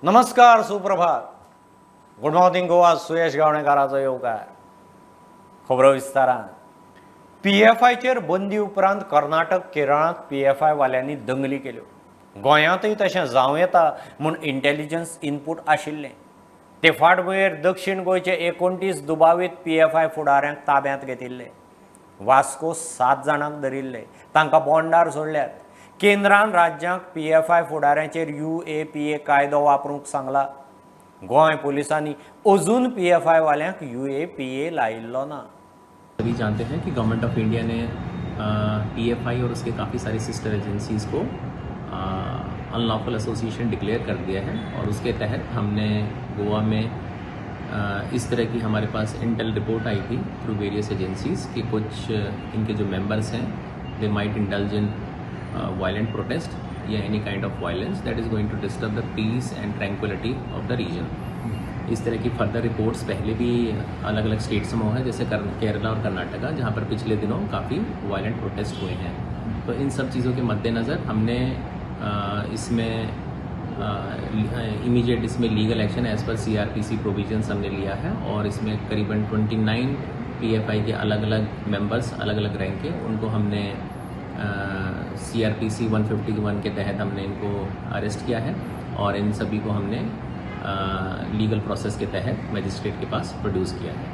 नमस्कार, सुप्रभात. Good morning Goa. Suyash गावणेकाराचो येवकार. खबरो विस्तारान. पीएफआयचेर बंदी उपरांत कर्नाटक, केरळांत पीएफआय वाल्यांनी दंगली केल्यो. गोंयांतूय तशें जावं येता म्हूण इंटेलिजन्स इनपूट आशिल्लें. ते फाटभुंयेर दक्षिण गोंयचे 29 दुबावीत पीएफआय फुडाऱ्यांक ताब्यांत घेतिल्ले. वास्को 7 जाणांक धरिल्ले, तांकां बॉन्डार सोडल्यात. केंद्रान राज्यांक पीएफआय फुडाऱ्यांचेर यूएपीए कायदो वापरूंक सांगला. गोंय पुलिसांनी अजून पीएफआय वाल्यांक यूएपीए लायिल्लो ना. सभी जानते हैं कि गवर्नमेंट ऑफ इंडिया ने पीएफआई और उसके काफ़ी सारी सिस्टर एजेंसीज़ को अनलॉफुल एसोसिएशन डिक्लेयर कर दिया है और उसके तहत हमने गोवा में इस तरह की हमारे पास इंटेल रिपोर्ट आई थी थ्रू वेरियस एजेंसीज़ कि कुछ इनके जो मेंबर्स हैं, they might indulge in violent protest या any kind of violence that is going to disturb the peace and tranquility of the region. इस तरह की फर्दर रिपोर्ट्स पहले भी अलग अलग स्टेट्स में हुआ है, जैसे केरला और कर्नाटका, जहाँ पर पिछले दिनों काफ़ी वायलेंट प्रोटेस्ट हुए हैं। तो इन सब चीज़ों के मद्देनज़र हमने इसमें इमीडिएट इसमें legal action as per CrPC provisions हमने लिया है और इसमें करीबन 29 पीएफआई के अलग अलग मेंबर्स, अलग अलग रैंक के, उनको हमने सीआरपीसी 151 के तहत हमने इनको arrest Kia Hai Aur in सभी को हमने लीगल प्रोसेस के तहत मजिस्ट्रेट के पास प्रोड्यूस किया है।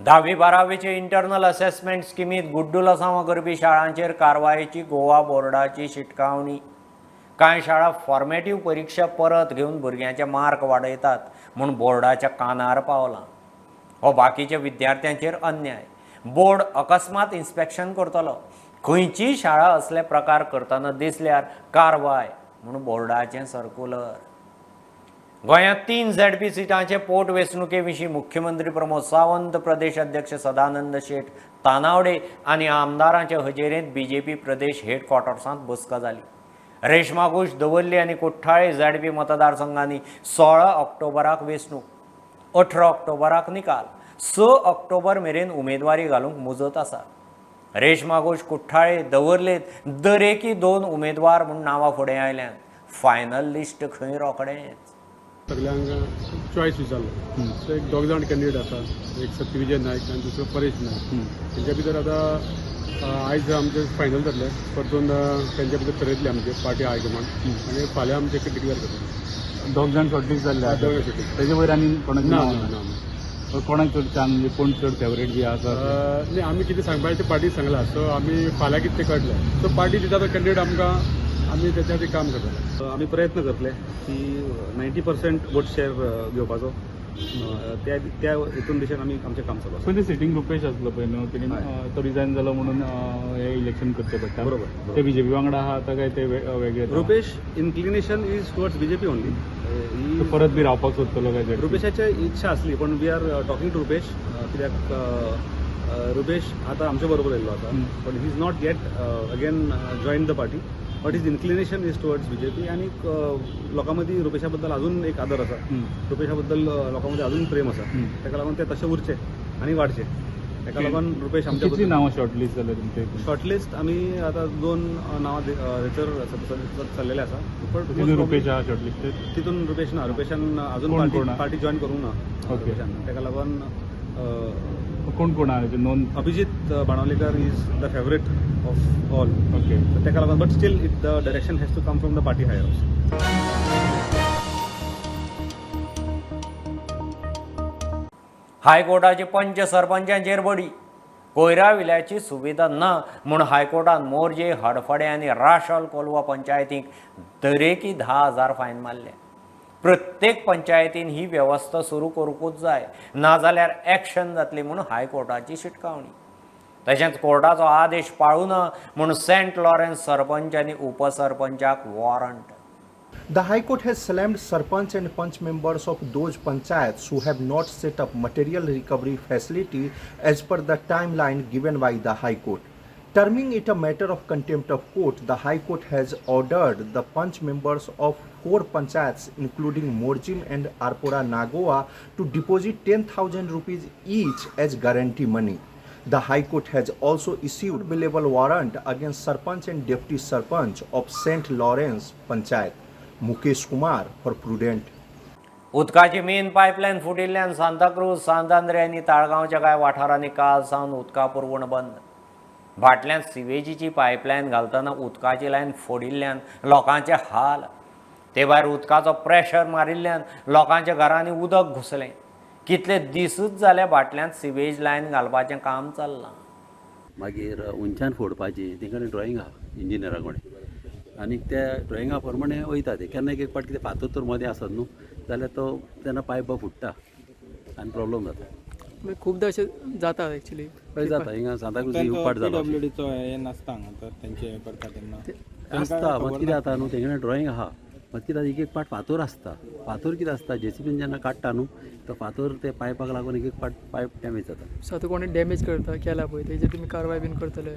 धावी बारावीचे इंटरनल असेसमेंट स्किमीत गुड्डुलसांवां करपी शाळांचेर कारवायेची गोवा बोर्डाची शिटकावणी. कांय शाळा फॉर्मेटीव परिक्षा परत घेवन भुरग्यांचे मार्क वाडयतात म्हूण बोर्डाच्या कानार पावलां. हो बाकीच्या विद्यार्थ्यांचेर अन्याय. बोर्ड अकस्मात इन्स्पेक्शन करतलो. खंयचीय शाळा असले प्रकार करतना दिसल्यार कारवाय म्हूण बोर्डाचें सर्कुलर. गोंयांत 3 झेडपी सिटांचे पोट वेंचणुके विशीं मुख्यमंत्री प्रमोद सावंत, प्रदेश अध्यक्ष सदानंद शेट तानावडे आनी आमदारांचे हजेरेंत बीजेपी प्रदेश हेडक्वॉर्टर्सांत बसका जाली. रेश्मा घोश, दवर्ली आनी कुठ्ठाळे झेडपी मतदारसंघांनी 16 ऑक्टोबराक वेंचणूक, 18 ऑक्टोबराक निकाल. 6 ऑक्टोबर मेरेन उमेदवारी घालूंक मुजत आसा. रेश्मा घोश, कुठ्ठाळे, दवर्लेत दरेकी 2 उमेदवार म्हूण नांवां फुडें आयल्यांत. फायनल लिस्ट खंय रोखडेंच. सगल्यांक चॉयस विचारलो. सो एक दोग जाण कॅन्डिडेट आसा, एक सत्यविजय नायक आनी दुसरो परेश नायक. तेंच्या भितर आतां आयज आमचें फायनल जातलें. परतून तेंच्या भितर ठरयतले आमचे पार्टी हायकमांड आनी फाल्यां आमचें डिक्लेअर करतले. दोग जाण शॉर्टलिस्ट जाल्ले आसा? दोग शॉर्टलिस्ट. तेजे वयर आनी कोणाचें ना. नांव ना. ना? ना. कोणाक चड चान्स, म्हणजे कोण चड फेवरेट बी आसा? न्ही, आमी कितें सांगपाचें तें पार्टी सांगलां. सो आमी फाल्यां कितें तें कळटलें. सो पार्टी दिता तो कॅन्डिडेट आमकां, आमी तेच्या खातीर काम करतले. आमी प्रयत्न करतले की 90% वोट शेअर घेवपाचो. त्या त्या हितून दिशेन आमी आमचें काम चालू आसा. पयलीं सिटींग रुपेश आसलो पळय न्हू, तेणी तो रिजायन जालो म्हणून हें इलेक्शन करचें पडटा. बरोबर. ते बीजेपी वांगडा आहा आतां काय ते वेगळे? Rupesh inclination is towards BJP only. तो परत बी रावपाक सोदतलो काय ZP? रुपेशाची इच्छा आसली, पण we are talking to Rupesh, कित्याक रुपेश आतां आमचे बरोबर येयल्लो आसा, पण he is not yet again join the party, but his inclination is towards BJP. आनी लोकां मदीं रुपेशा बद्दल अजून एक आदर आसा. रुपेशा बद्दल लोकां मदीं अजून प्रेम आसा. ताका लागून ते तशें उरचें आनी वाडचें, ताका लागून रुपेश आमच्या. कितली नांवां शॉर्टलिस्ट जाल्या तुमच्या हितून? शॉर्टलिस्ट आमी आतां 2 नांवां हेचर चल्लेले आसा, पण तितून रुपेश आहा शॉर्टलिस्टेड? तितून रुपेश ना. रुपेशान अजून कोण पार्टी कोण आहा? पार्टी जॉईन करूंक ना रुपेशान. ताका लागून कोण कोण आहा तेचे नोंद? Abhijit Banavlikar is the favourite of all. ताका लागून, but still it the direction has to come from the party higher. हायकोर्टाची पंच सरपंचांचेर बडी. कोयरा विल्याची सुविधा ना म्हूण हायकोर्टान मोरजे, हडफडें आनी राशोल कोलवा पंचायतींक दरेकी 10,000 फायन मारले. प्रत्येक पंचायतीन ही वेवस्था सुरू करूंकूच जाय, नाजाल्यार एक्शन जातली म्हूण हायकोर्टाची शिटकावणी. तशेंच कोर्टाचो आदेश पाळूना म्हूण सेंट लॉरेन्स सरपंच आनी उपसरपंचाक warrant. The High Court has slammed Sarpanch and Panch members of those panchayats who have not set up material recovery facility as per the timeline given by the High Court. Terming it a matter of contempt of court, the High Court has ordered the Panch members of 4 panchayats, including Morjim and Arpora Nagoa, to deposit 10,000 rupees each as guarantee money. The High Court has also issued bailable warrant against Sarpanch and Deputy Sarpanch of St. Lawrence Panchayat, Mukesh Kumar, for Prudent. उदकाची main pipeline फुटिल्ल्यान सांताक्रूज, सांत आंद्रे आनी ताळगांवच्या कांय वाठारांनी काल सावन उदका पुरवण बंद. भाटल्यान सिवेजीची पायपलायन घालतना उदकाची लायन फोडिल्ल्यान लोकांचे हाल. ते भायर उदकाचो प्रेशर मारिल्ल्यान लोकांच्या घरांनी उदक घुसलें. कितले दिसूच जाले भाटल्यान सिवेज लायन घालपाचें काम चल्लां. मागीर उंचान फोडपाची तेंकडे ड्रॉइंग आहा इंजिनियरा कडेन आनी त्या ड्रॉइंगा प्रमाणे वयता ते. केन्ना एक एक फावट कितें फातर तर मदें आसत न्हू जाल्यार तो तेन्ना पायप फुट्टा आनी प्रॉब्लम जाता. खुबदां अशें जाता एक्चुअली. हय जाता, हिंगा सांताक्रूज उपाट जाला. पीडब्ल्यूडीचो हें नासता हांगा तर तेंचे हें करता तेन्ना आसता. मात कितें जाता न्हू तेंगेलें ड्रॉइंग आहा, मात कितें एक एक पाट फातर आसता. फातर कितें आसता जेसीबीन जेन्ना काडटा न्हू तो फातर ते पायपाक लागून एक एक पाट पायप डॅमेज जाता. सो आतां कोणी डॅमेज करता केला पळय तेजेर तुमी कारवाय बीन करतले?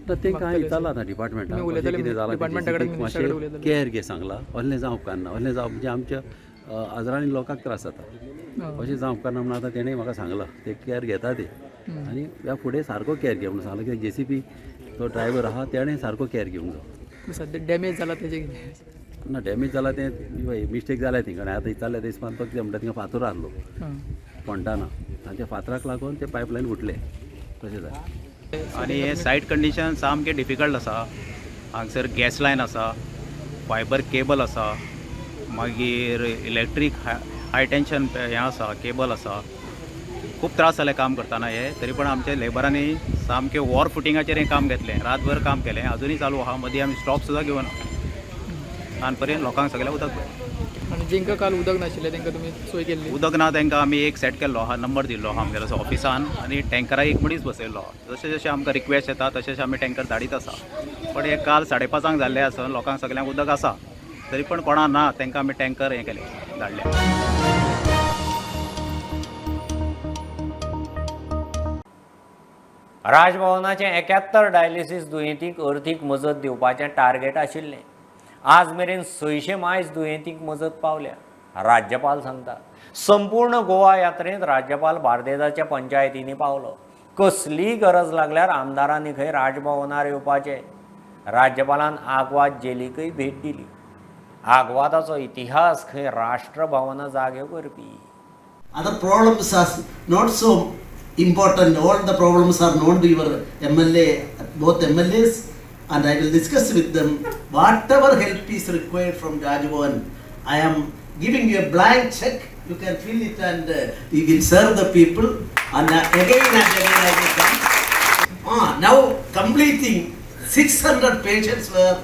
ना तेंकां हांवें विचारलां आतां डिपार्टमेंटाक कितें जालां मातशें केअर घे सांगलां. असलें जावं उपकारना, असलें जावप म्हणजे आमच्या हजारांनी लोकांक त्रास जाता. अशें जावं उपकारना म्हणून आतां तेणें म्हाका सांगलां ते केअर घेता ते आनी ह्या फुडें सारको केअर घे म्हणून सांगलां. कित्याक जेसीबी तो ड्रायवर आहा तेणें सारको केअर घेवंक जावो. सद्या डॅमेज जाला तेजें कितें ना डॅमेज जाला तें मिस्टेक जाल्या थिंगा. आतां विचारलें ते हिसपान तो कितें म्हणटा थिंगा फातर आहलो फोंडटाना आनी त्या फातराक लागून ते पायपलायन फुटलें तशें जालें. आनी हें सायट कंडिशन सामकें डिफिकल्ट आसा. हांगसर गॅस लायन आसा, फायबर केबल आसा, मागीर इलेक्ट्रीक हाय टेंशन हें आसा, केबल आसा. खूब त्रास जाले काम करतना हे. तरी पण आमच्या लेबरांनी सामकें वॉर फुटिंगाचेर हें काम घेतलें, रातभर काम केलें, अजुनूय चालू आहा. मदीं आमी स्टॉप सुद्दां घेवना तान पर्यंत लोकांक सगळ्यांक उदक पळय. आनी जेंकां काल उदक नाशिल्लें तेंकां तुमी सोय केल्ली? उदक ना तेंकां आमी एक सेट केल्लो आहा, नंबर दिल्लो आहा आमगेलो ऑफिसान आनी टँकराक एक मनीस बसयल्लो आहा. जशें जशें आमकां रिक्वेस्ट येता तशें तशें आमी टँकर धाडीत आसा. पण हे काल 5:30 जाल्लें आसा, लोकांक सगळ्यांक उदक आसा तरी पण कोणा ना तेंकां आमी टँकर हें केलें धाडलें. राजभवनाचें 71 डायलिसीस दुयेंतींक अर्थीक मजत दिवपाचें टार्गेट आशिल्लें. आज मेरेन 600 मायज दुयेंतींक मजत पावल्या. राज्यपाल सांगता संपूर्ण गोवा यात्रेंत राज्यपाल बार्देजाच्या पंचायतींनी पावलो. कसलीय गरज लागल्यार आमदारांनी खंय राजभवनार येवपाचें. राज्यपालान आग्वाद जेलीकय भेट दिली. आग्वादाचो इतिहास खंय राष्ट्रभवना जाग्यो करपी. Other problems are not so important. All the problems are known to your MLA, both MLAs, and I will discuss with them whatever help is required from Raj Bhavan. I am giving you a blank check. You can fill it and you will serve the people. And again and again I will come. Now completing 600 patients were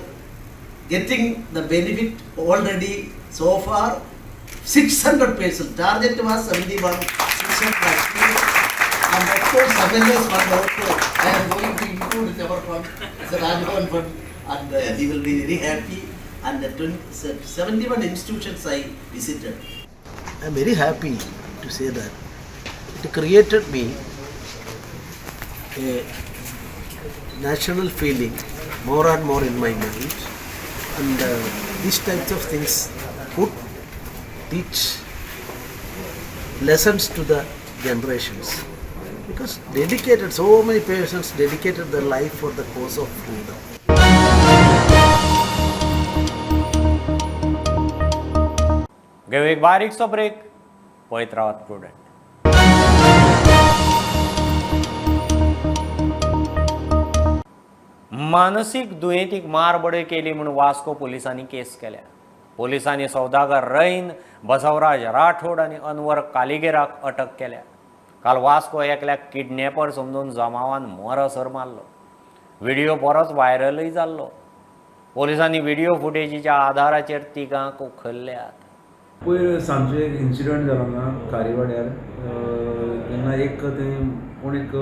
getting the benefit already so far. 600 patients. Target was 71, 600. And of course, MLAs fund also, I am going to include in our fund, it's a Raj Bhavan fund, and he will be very happy. And the 71 institutions I visited. I am very happy to say that it created me a national feeling more and more in my mind, and these types of things could teach lessons to the generations, because dedicated, so many persons dedicated their life for the cause of freedom. घेऊ एक बारीकसो break, पळयत रावात prudent. मानसीक दुयेंतीक मारबडय केली म्हूण वास्को पोलिसांनी केस केल्या. पोलिसांनी सौदागर रैन, बसवराज राठोड आनी अनवर कालिगेराक अटक केल्या. काल वास्को एकल्याक किडनॅपर समजून जमावान मरसर मारलो. व्हिडिओ बरोच व्हायरलय जाल्लो. पोलिसांनी व्हिडिओ फुटेजीच्या आधाराचेर तिगांक उखल्ल्यात. पयर सांजचो एक इन्सिडंट जालो हांगा खारीवाड्यार, तेन्ना एक थंय कोण एक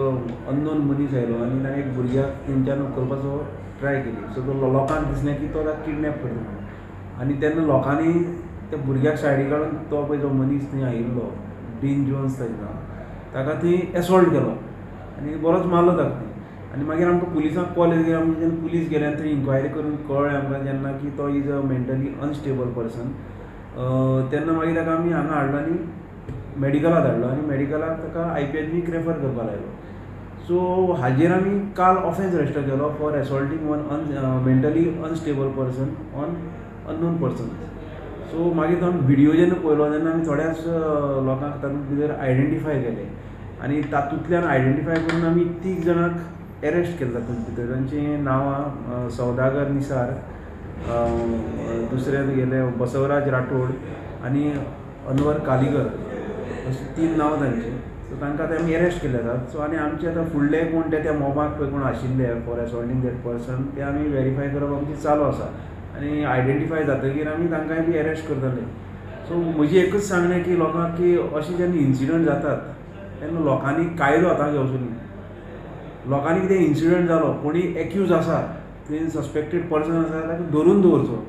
अननोन मनीस आयलो आनी ताणें एक भुरग्याक तेंच्यान उखलपाचो ट्राय केली. सो तो लोकांक दिसलें की तो ताका किडनॅप करता म्हणून, आनी तेन्ना लोकांनी त्या भुरग्याक सायडीक काडून तो पळय जो मनीस थंय आयिल्लो डीन जोन्स ताजें नांव, ताका थंय एसॉल्ट केलो आनी बरोच मारलो ताका थंय. आनी मागीर आमकां पुलिसांक कॉल येयलो, आमी जेन्ना पुलीस गेले आनी थंय इन्क्वायरी करून कळ्ळें आमकां जेन्ना की तो is a mentally unstable person. तेन्ना मागीर ताका आमी हांगा हाडलो आनी मेडिकलाक धाडलो आनी मेडिकलाक ताका आय पी एच बीक रेफर करपाक लायलो. सो हाजेर आमी काल ऑफेन्स रजिस्टर केलो for assaulting one mentally unstable person on unknown person. So मागीर तो आमी व्हिडियो जेन्ना पळयलो तेन्ना आमी थोड्याच लोकांक तातूंत भितर आयडेंटिफाय केले आनी तातूंतल्यान आयडेंटिफाय करून आमी 3 जाणांक एरेस्ट केले. तातूंत भितर तांचीं नांवां सौदागर निसार, दुसरे गेले बसवराज राठोड आनी अनवर कालिगर, अशीं 3 नांवां तांचीं. सो तांकां आतां आमी एरेस्ट केले आसात. सो आनी आमचे आतां फुडले कोण ते त्या मोबाक पळय कोण आशिल्ले फॉर असॉल्टींग that person ते आमी वेरीफाय करप आमचें चालू आसा आनी आयडेंटिफाय जातकीर आमी तांकांय बी एरेस्ट करतले. सो म्हजी एकूच सांगणें की लोकांक की अशें जेन्ना इन्सिडंट जातात तेन्ना लोकांनी कायदो हातांत घेवचो न्ही. लोकांनी कितें इन्सिडंट जालो, कोणी एक्यूज आसा, थंय सस्पेक्टेड पर्सन आसा ताका धरून दवरचो.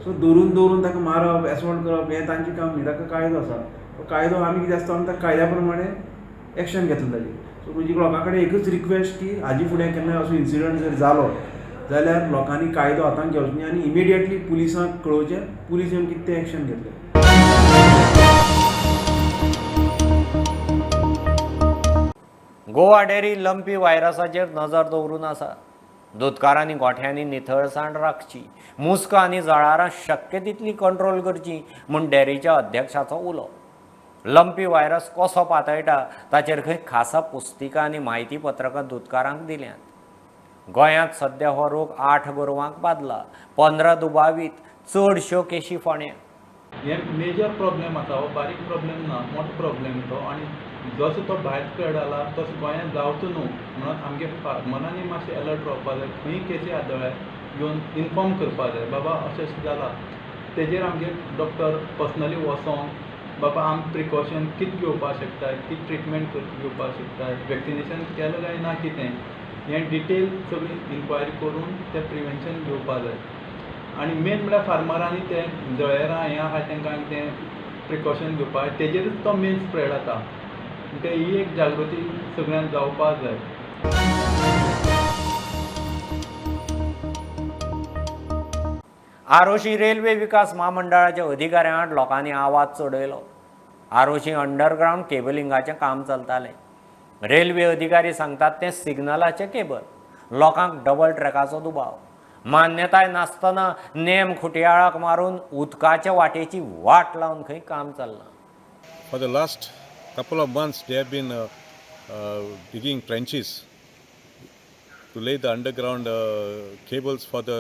सो धरून दवरून ताका मारप, एसॉल्ट करप हें तांचें काम न्ही, ताका कायदो आसा. तो कायदो आमी कितें आसता आमी ताका कायद्या प्रमाणे एक्शन घेतले ताजेर. सो म्हजी लोकां कडेन एकूच रिक्वेस्ट की हाजे फुडें केन्नाय असो इन्सिडंट जर जालो जाल्यार लोकांनी कायदो हातांत घेवचो न्ही आनी इमिडिएटली पुलिसांक कळोवचें, पुलीस येवन कितें तें एक्शन घेतले. गोवा डेअरी लंपी व्हायरसाचेर नजर दवरून आसा. दुदकारांनी गोठ्यांनी नितळसाण राखची, मुस्कां आनी जळारां शक्य तितली कंट्रोल करची म्हूण डेअरीच्या अध्यक्षाचो उलो. लंपी व्हायरस कसो पातळटा ताचेर खंय खासा पुस्तिका आनी म्हायती पत्रकां दुदकारांक दिल्यांत. गोंयांत सद्या हो रोग 8 गोरवांक बादला, 15 दुबावीत, चडश्यो केशी फोंड्यां. हे मेजर प्रॉब्लेम आसा, हो बारीक प्रॉब्लेम ना, मोठो प्रॉब्लेम तो. आनी जसो तो भायर स्प्रेड जाला तसो गोंयांत जावचो न्हू म्हणून आमगे फार्मरांनी मातशें अलर्ट रावपा जाय. खंय केसी आदळ्ळ्या येवन इनफॉर्म करपा जाय, बाबा अशें अशें जालां. तेजेर आमगे डॉक्टर पर्सनली वचोन बाबा आमी प्रिकॉशन कितें घेवपाक शकता, कितें ट्रिटमेंट घेवपाक शकता, वॅक्सिनेशन केलें काय ना कितें हें डिटेल सगळी इन्क्वायरी करून तें प्रिवेंशन घेवपा जाय. आनी मेन म्हळ्यार फार्मरांनी ते जळेरां हें आहा तांकां कितें प्रिकॉशन घेवपाक, तेजेरूच तो मेन स्प्रेड जाता. म्हणटकीर ही एक जागृती सगळ्यांक जावपाक जाय. आरोशी रेल्वे विकास म्हामंडळाच्या अधिकाऱ्यां आड लोकांनी आवाज चडयलो. आरोशी अंडरग्रावंड केबलिंगाचें काम चलतालें. रेल्वे अधिकारी सांगतात तें सिग्नलाचें केबल, लोकांक डबल ट्रॅकाचो दुबाव. मान्यताय नासतना नेम खुटयाळाक मारून उदकाच्या वाटेची वाट लावन खंय काम चल्लां. For the last couple of months they have been digging trenches to lay the underground cables for the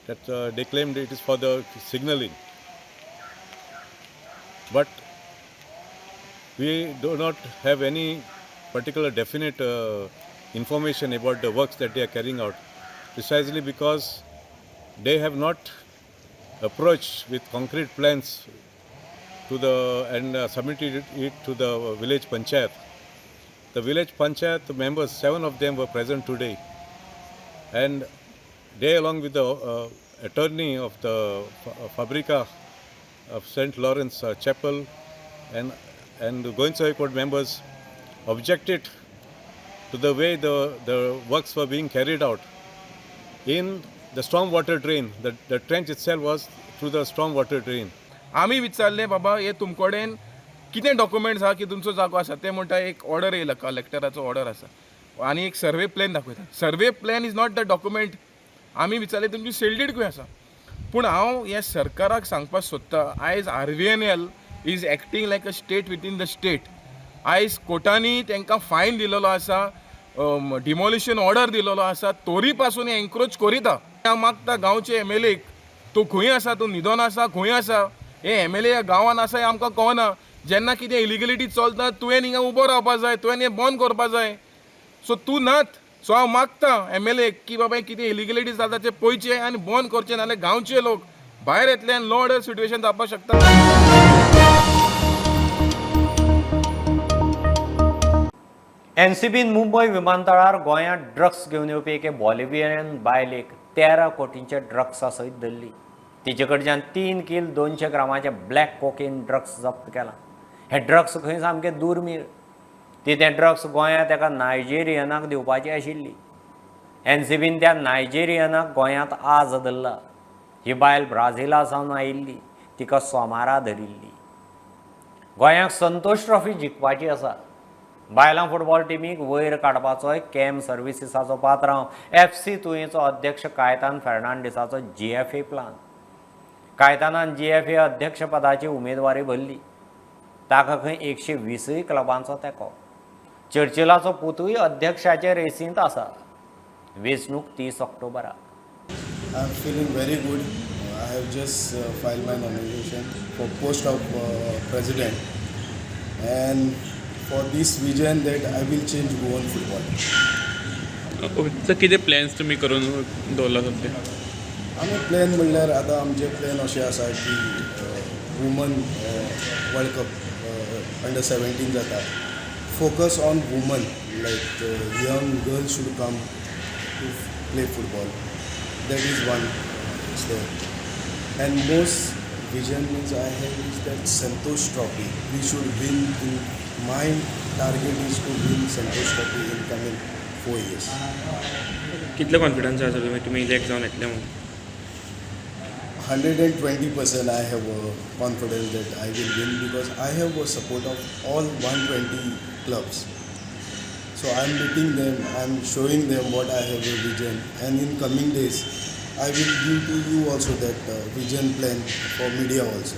that they claimed it is for the signaling, but we do not have any particular definite information about the works that they are carrying out, precisely because they have not approached with concrete plans to the and submitted it to the village panchayat. The village panchayat members, 7 of them were present today, and they along with the attorney of the Fabrica of St. Lawrence Chapel and the Goencho High Court members objected to the way the works were being carried out in the stormwater drain. The trench itself was through the stormwater drain. आमी विचारलें, बाबा हे तुमकडेन कितें documents आहा की तुमचो जागो आसा? ते म्हणटा एक ऑर्डर येयला, कलेक्टराचो ऑर्डर आसा आनी एक सर्वे प्लॅन दाखयता. Survey plan is not the document. आमी विचारलें तुमची सेल did खंय आसा? पूण हांव ह्या सरकाराक सांगपाक सोदता, आयज RVNL is acting like a state within the state. आयज कोर्टांनी तांकां फायन दिलेलो आसा, डिमोलिशन ऑर्डर दिलेलो आसा, तोरी पासून एन्क्रोच करिता. हांव मागता गांवचे MLA, तूं खंय आसा? तूं न्हिदोन आसा? खंय आसा? हे MLA गांवान आसा हें आमकां कळना. जेन्ना कितें इलिगलिटी चलता तुवें हिंगा उबो रावपा जाय, तुवें हें बंद करपा जाय. सो तूं नात. सो हांव मागता MLA की बाबा कितें इलिगलिटी जाता तें पळयचें आनी बंद करचें, नाल्यार गांवचे लोक भायर येतले आनी लॉ ऑर्डर सिट्युएशन जावपाक शकता. एनसीबीन मुंबय विमानतळार गोंयांत ड्रग्स घेवन येवपी एके बॉलिव्हियन बायलेक 13 कोटींच्या ड्रग्सा सयत धरली. तिचे कडच्यान 3 किल 200 ग्रामाचें ब्लॅक कोकेन ड्रग्स जप्त केलां. हे ड्रग्स खंय सामकें दुर्मीळ. ती तें ड्रग्स गोंयांत एका नायजेरियनाक दिवपाची आशिल्ली. एनसीबीन त्या नायजेरियनाक गोंयांत आज धरला. ही बायल ब्राझिला सावन आयिल्ली, तिका सोमारा धरिल्ली. गोंयाक संतोष ट्रॉफी जिखपाची आसा. बायलां फुटबॉल टिमीक वयर काडपाचोय कॅम सर्विसीसाचो पात्रांव. FC तुयेंचो अध्यक्ष कायतान फेर्नांडीसाचो GFA plan. कायतानान GFA अध्यक्षपदाची उमेदवारी भरली. ताका खंय 120 क्लबांचो तेंको. चर्चिलाचो पुतूय अध्यक्षाचे रेसींत आसा. वेंचणूक 30 ऑक्टोबराक. I am feeling very good. I have just filed my nomination for post of president and for this vision that I will change Goan football. Okay, कितें प्लॅन्स तुमी करून दवरला सद्या? आमी प्लॅन म्हणल्यार आतां आमचे प्लॅन अशें आसा की वुमन वर्ल्ड कप अंडर 17 जाता. Focus on woman, like young girls should come to play football. That is one step. And most vision means I have is that Santosh Trophy. We should win in, my target is to win Santosh Trophy in coming 4 years. कितले confidence आसा तुमी elect जावन येतले म्हणून? 120% I have a confidence that I will win because I have a support of all 120 clubs. So I am meeting them, I am showing them what I have a vision, and in coming days I will give to you also that vision plan for media also.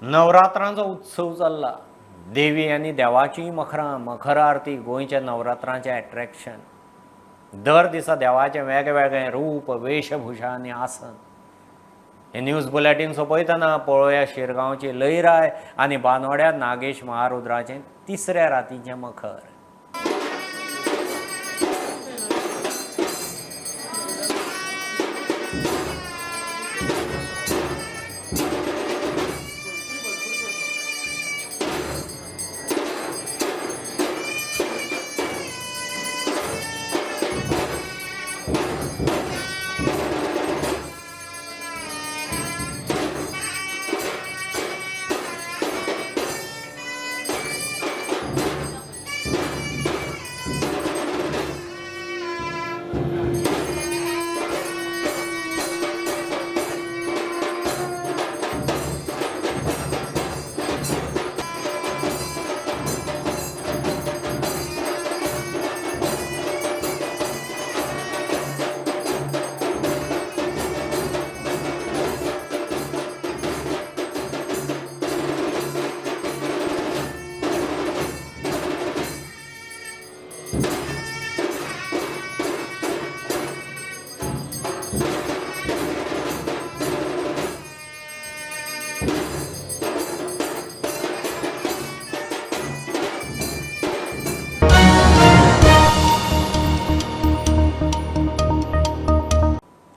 नवरात्रांचो उत्सव चल्ला. देवी आनी देवाची मखरां, मखर आरती गोंयच्या नवरात्रांचें attraction. दर दिसा देवाचें वेगवेगळे रूप, वेशभूषा आनी आसन. हे न्यूज बुलेटीन सोंपयतना पळोवया शिरगांवची लयराय आनी बानोड्या नागेश महारुद्राचें तिसऱ्या रातीचें मखर.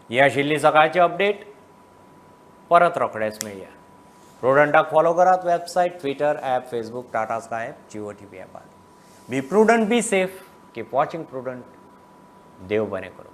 ही आशिल्ली सकाळची अपडेट. परत रोखडेच मेळया. प्रुडंटाक फॉलो करात website, Twitter app, Facebook, Tata Sky app, Jio TV ॲपार. Be prudent, be safe, keep watching Prudent. देव बरें करूं.